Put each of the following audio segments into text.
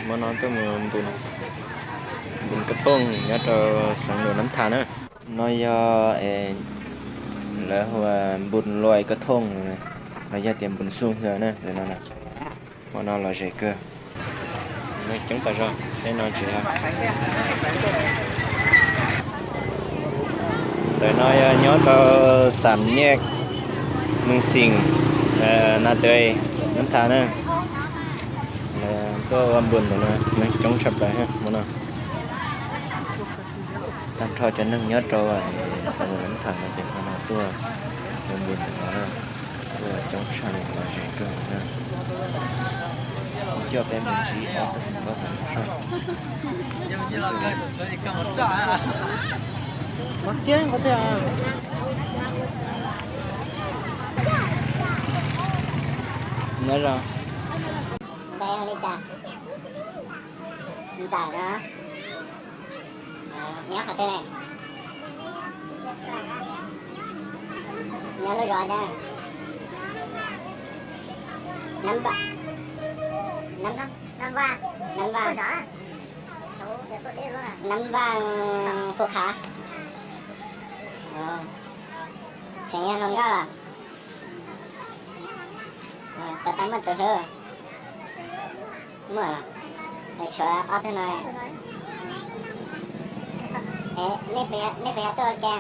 Hmo no tuaj mus npus, npus koj thooj nyob rau xeev Luam Nab Thas na. No yog lawv hu npus luas koj thooj los yog tias npus xu hwm na, ntawm no na. Hmo no lom zem kawg, neeg coob tas zog, peb no tsis yog. Ntawm no yog nyob rau Xam Nyiaj, Meej Xim, Na Tawv, Nab Thas na. Tuaj ua npus ntawm no neeg coob tshaj plaws hmo no. Tag nrho cov neeg nyob rau xeev Luam Nab Thas no ces hmo no tuaj ua npus ntawm no, tuaj coob tshaj li lom zem kawg na. Coj peb mus ntsib ob tug hluas nkauj tag nrho soj. Npe hu li cas? Ntxawm no. Nyob qhov twg ne? Nyob lub zos na. Nab Vaj, Nab Vaj, Nab Vaj, Nab Vaj Phu Khav. Tseem yog hluas nkauj los? Puas tau muaj tus hlub? Muaj los? Tshuav ob tug no. Nej puas yog tuaj ua ke?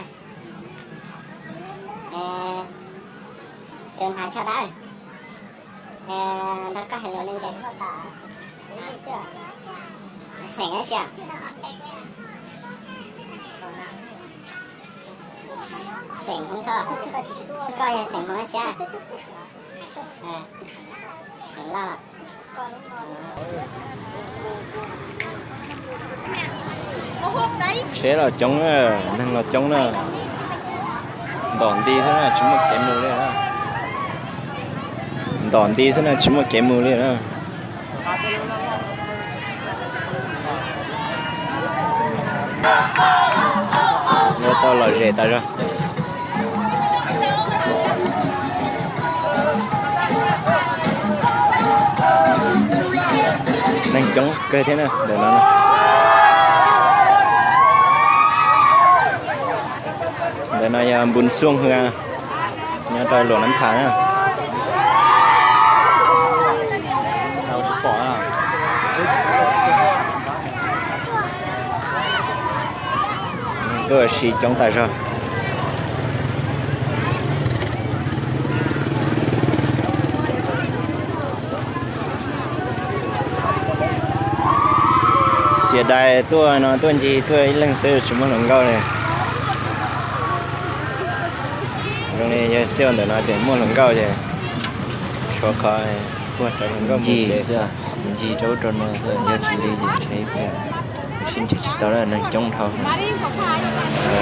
Tus hnav tsho dawb, nrog koj hais lus li ntses. Xeem dab tsi? Xeem Hmoob Thoj. Koj yog xeem Hmoob dab tsi? Xeem Lauj. Tsheb los coob, neeg los coob na. Ntom nti xwb na, tsis muaj kev mus li na. Ntom nti xwb na, tsis muaj kev mus li na. Yuav tau lom zem tas zog. Neeg coob kawg thiab na ntawm no. Ntawm no yog Npun Xuj Hwm, nyob rau Luam Nab Thas na. Tuaj ua si coob tas zog. Xiam dais tuaj no tuaj ncig tuaj ib leeg xwb tsis muaj hluas nkauj li. Zoo li yog xij ua ntawm no ces muaj hluas nkauj ces tshuav qhov puag rau hluas nkauj mus ncig xwb, ncig rau ub rau no xwb, yog tsis li ces ntshe ib pliag sib nrhiav tsis tau lawm, neeg coob dhau.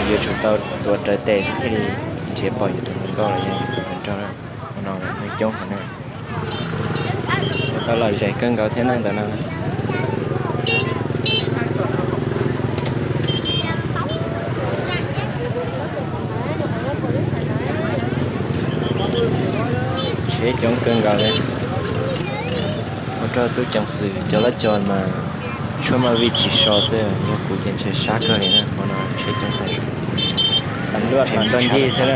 Yuav tsum tau tuav rawv tes thiaj li nrhiav pom yus tus hluas nkauj los yog yus tus hluas nraug na. Hmo no neeg coob heev na. Tau lom zem kawg nkaus thiab na ntawm no. Tsheb coob kawg nkaus li. Ua rau tub ceev xwm cov lab co mas tshuab maj vij tsis so xwb, yog kuv ces ntshe sab kawg li na, hmo no tsheb coob tas zog. Tsheb nplua ncig xwb na.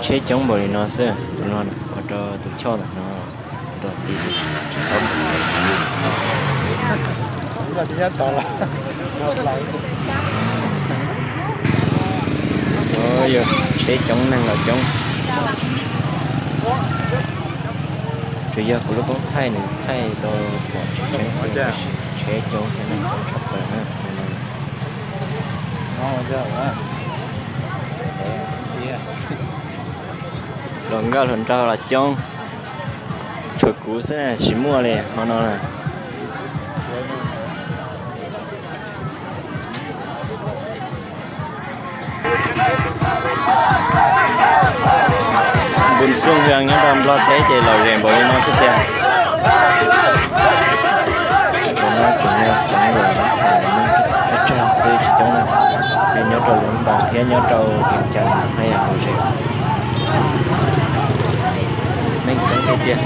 Tsheb coob npaum li no xwb, tus no ua rau tus choj ntawm no nrog ti. Yog tsheb coob neeg los coob. Tsuas yog kuv lub koob thaij nws thaij tau pom tsis tseeb xwb, tab sis tsheb coob thiab neeg coob tshaj plaws na. Hluas nkauj hluas nraug los coob, tshuav kuv xwb na tsis muaj li hmo no na. Npun Xuj Hwm nyob rau Nplog teb ces lom zem npaum li no xwb tiag. Tus no tseem yog xeev Luam Nab Thas, neeg tsawg tsawg xwb tsis coob na. Nyob rau Luam Npas thiab nyob rau Vias Cas haj yam lom zem, neeg coob tiag tiag.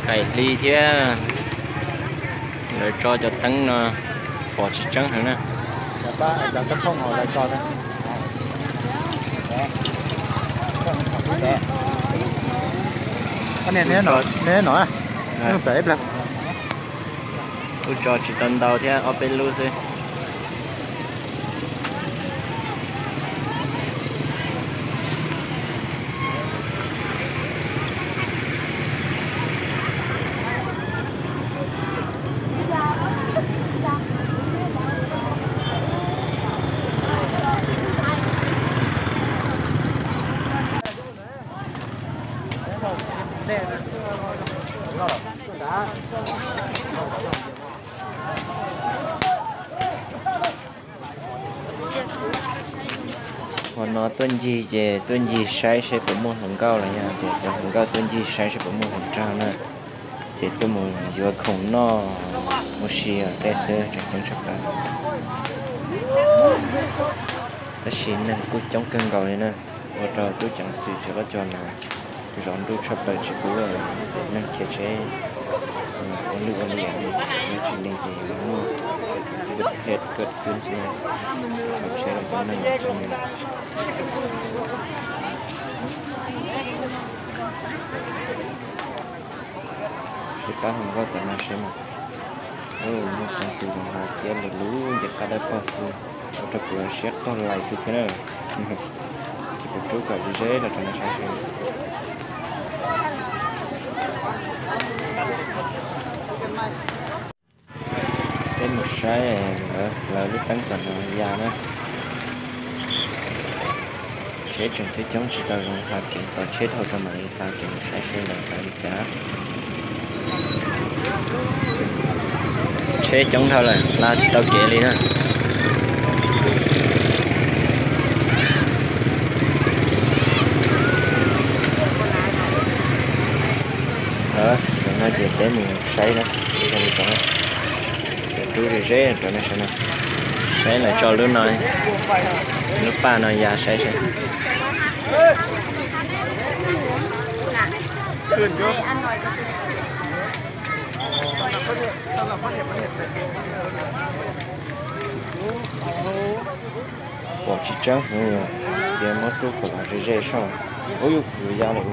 Kaim hli thiab, lawv tso cov teeb no pom tsis tseeb heev na. Kuj tso tsis tau ntau thiab, ob peb lub xwb. Hmo no tuaj ncig ces tuaj ncig saib seb puas muaj hluas nkauj los yog tias cov hluas nkauj tuaj ncig saib seb puas muaj hluas nraug na. Ces tuaj mus yuav khoom noj ua si tej xwb, tseem ceeb tshaj plaws. Tab sis neeg kuj coob kawg nkaus li na, ua rau tub ceev xwm tseem los cog los zov ntuj tshaj plaws tsis pub neeg khiav tsheb ua luj ua liam li, yog tsis li ces yuav muaj kub phem kawm kub ntxiv hauv tsheb los cov neeg tsheb li. Seb pab hluas nkauj tom no seb mas, muaj qee tus zoo nqa kiab lus lub nce qab dawb paug xwb, ua rau kuv siab qaug lais xwb thiab na. Ces kuv rub kom ze ze los rau nej saib seb. Peb mus saib lawv, lawv lub teeb tom no ya na. Tsheb tseem coob coob tsis tau zoo hla kev, tos tsheb dhau rau mam li hla kev mus saib seb lawv hla li cas. Tsheb coob dhau lawm hla tsis tau kev li na. Tam no ces peb mus saib na, zoo li cas na. Rub ze ze rau nej saib no. Saib lawv tso lub no, lub paj no ya saib seb. Pom tsis tseeb heev, ces muab rub kom ze ze soj. Ub, yuav ya lawm.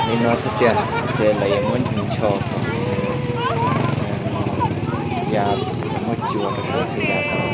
Li no xwb tiag, ces lawv yuav muab ncho ncho kom ya, muab cua rau saum thiaj ya tau.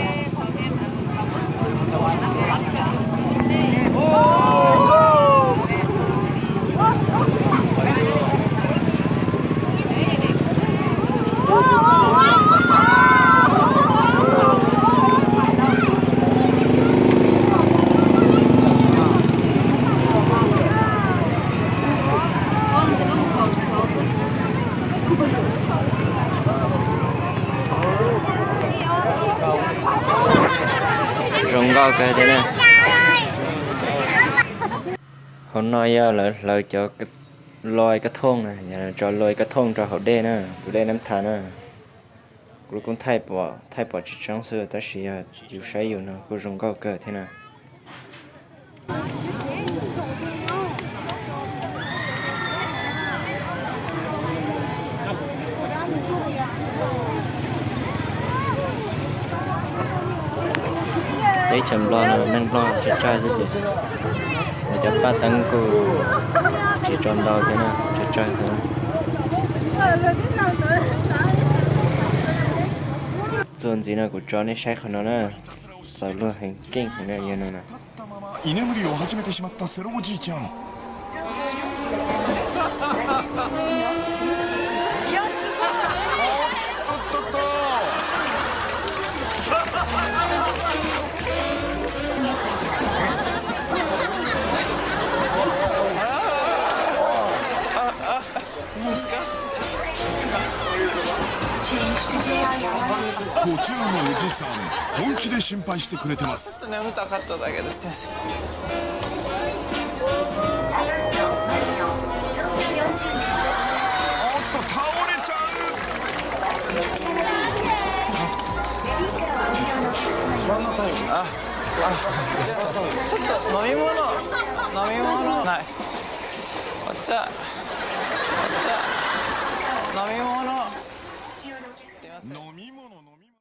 Zoo nkauj kawg thiab na. Hauv no yog lawv hlawv cov loj kab thooj na, yog lawv tso loj kab thooj rau hauv dej na, tus dej Nab Thas na. Kuv kuj thaij pom, thaij pom tsis tseeb xwb, tab sis yog yus saib yus no kuj zoo nkauj kawg thiab na. Teb chaws Nplog no neeg Nplog tsawg tsawg xwb ces lawv cov paj teeb kuj tsis tso ntau thiab na, tsawg tsawg xwb. Txuas ntxiv no kuv tso nej saib qhov no na, txaus luag heev, keej heev na yog no na. 居眠りを始めてしまったセロおじいちゃん。いや、すごい。おっとっとっと。ああ、ああ、ああ。 Change to J 途中のおじさん、本気で心配してくれてます。眠たかっただけです、先生。おっと、倒れちゃう。ちょっと飲み物、飲み物ない？お茶、お茶、飲み物。すいません。飲み物。